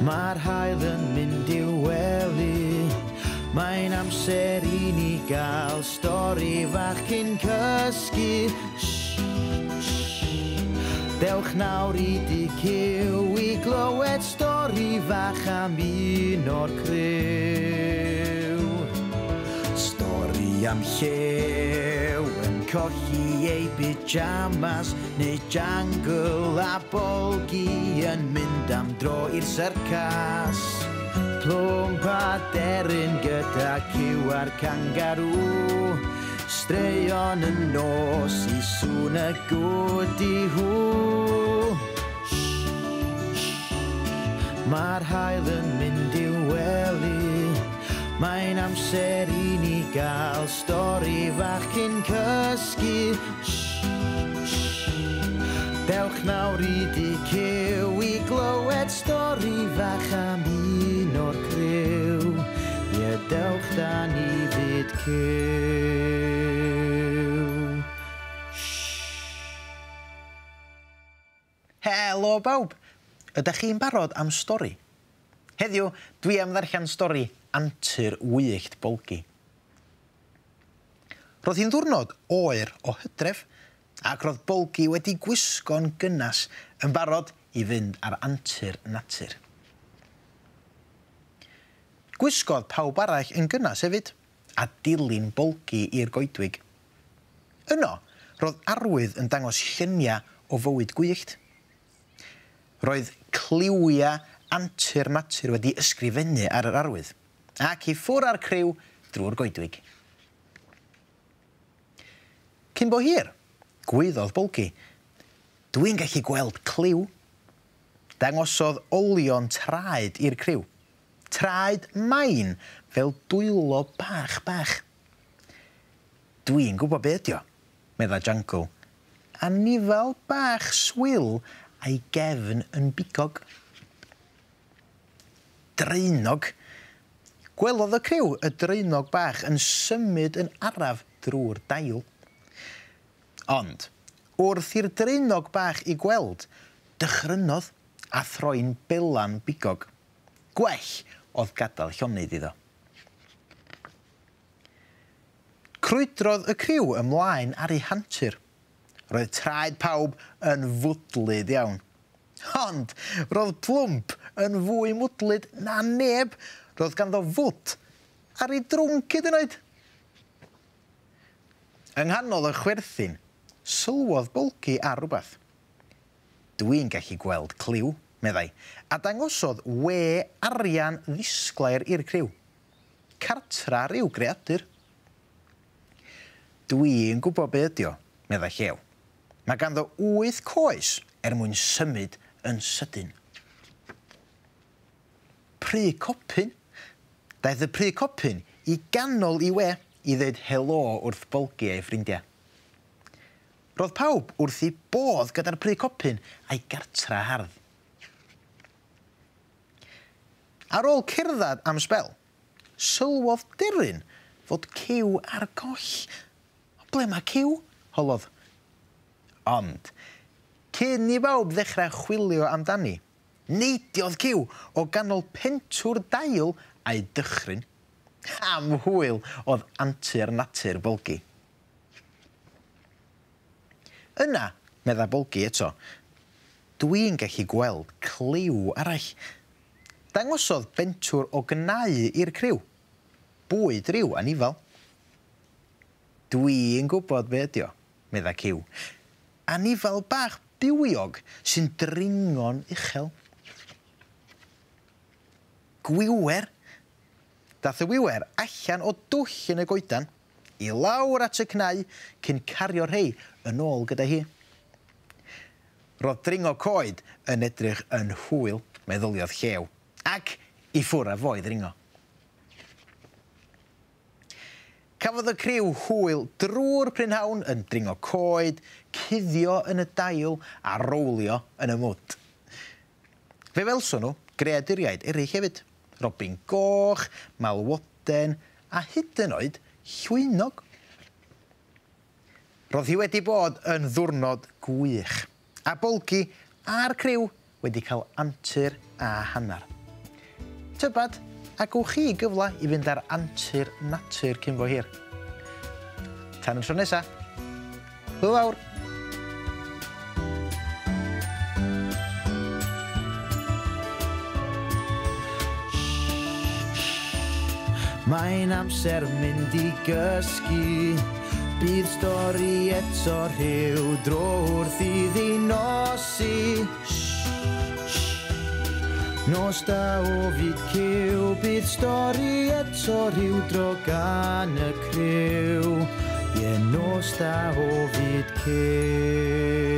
Mae'r haul yn mynd i'w wely. Mae'n amser i ni gael stori fach cyn cysgu. Shh, shh. Dewch nawr i dŷ Cyw i glywed stori fach am un o'r criw. Stori am llew yn colli ei pyjamas neu Jangle a Bolgi yn mynd am dro i'r syrcas. Plwmp a deryn gyda Cyw a'r cangarŵ. Straeon y nos i sŵn y gwdi-hw. Shh, shh, mae'r haul yn mynd i'w wely. Mae'n amser i ni gael stori fach cyn cysgu. Shh, shh. Dewch nawr i dŷ Cyw i glywed stori fach am un o'r criw. Ie, dewch da ni fyd Cyw. Shh. Helo bawb! Ydych chi'n barod am stori? Heddiw, dwi am ddarllen stori antur wyllt Bolgi. Roedd hi'n ddiwrnod oer o hydref, ac roedd Bolgi wedi gwisgo'n gynnas yn barod i fynd ar antur natur. Gwisgodd pawb arall yn gynnas hefyd, a dilyn Bolgi i'r goedwig. Yno, roedd arwydd yn dangos lluniau o fywyd gwyllt. Roedd cliwiau antur natur wedi ysgrifennu ar yr arwydd, ac i ffwrdd â'r criw drwy'r goedwig. Cyn bo hir, gwaeddodd Bolgi, "Dwi'n gallu gweld cliw." Dangosodd olion traed i'r criw. Traed main fel dwylo bach bach. "Dwi'n gwybod be ydi o," medda Jangle. "Anifal bach swil a'i gefn yn bigog." Draenog. Gwelodd y criw y draenog bach yn symud yn araf drwy'r dail. Ond, wrth i'r draenog bach i gweld, dychrynodd a throi'n belan bigog. Gwell oedd gadael llonydd iddo. Crwydrodd y criw ymlaen ar ei hantur. Roedd traed pawb yn fwdlyd iawn. Ond roedd Plwmp yn fwy mwdlyd na neb. Roedd ganddo fwd ar ei drwnc hyd yn oed. Yng nghanol y chwerthin, sylwodd Bolgi ar rywbeth. "Dwi'n gallu gweld cliw," meddai, a dangosodd we arian ddisglair i'r criw. Cartra rhyw greadur. "Dwi'n gwybod be ydi o," meddai Llew. "Mae ganddo 8 coes er mwyn symud yn sydyn." Pry copyn. Daeth y pry copyn i ganol i we i ddweud helo wrth Bolgi a'i ffrindiau. Roedd pawb wrth ei bodd gyda'r pry copyn a'i gartra hardd. Ar ôl cerdded am sbel, sylwodd Deryn fod Cyw ar goll. "Ble mae Cyw?" holodd. Ond, cyn i bawb ddechrau chwilio amdani, neidiodd Cyw o ganol pentwr dail a'i dychryn. Am hwyl oedd antur natur Bolgi. Yna, medda Bolgi eto, "dwi'n gallu gweld cliw arall." Dangosodd bentwr o gnau i'r criw. Bwyd rhyw anifal. "Dwi'n gwybod be ydi o," medda Cyw. "Anifal bach bywiog sy'n dringo'n uchel." Gwiwer. Dath y wiwer allan o dwll yn y goedan, i lawr at y cnau cyn cario rhei yn ôl gyda hi. Roedd dringo coed yn edrych yn hwyl, meddyliodd Llew, ac i ffwrdd â fo i ddringo. Cafodd y criw hwyl drwy'r prynhawn yn dringo coed, cuddio yn y dail a rowlio yn y mwd. Fe welson nhw greaduriaid eraill hefyd, robin goch, malwoden a hyd yn oed llwynog. Roedd hi wedi bod yn ddiwrnod gwych, a Bolgi a'r criw wedi cael antur a hanner. Tybad, a gewch chi gyfle i fynd ar antur natur cyn bo hir. Tan y tro nesa. Hwyl fawr! Mae'n amser mynd i gysgu. Bydd stori eto rhyw dro wrth iddi nosi. Nos da o fyd cyw, bydd stori eto rhyw dro gan y criw. Ie, nos da o fyd cyw.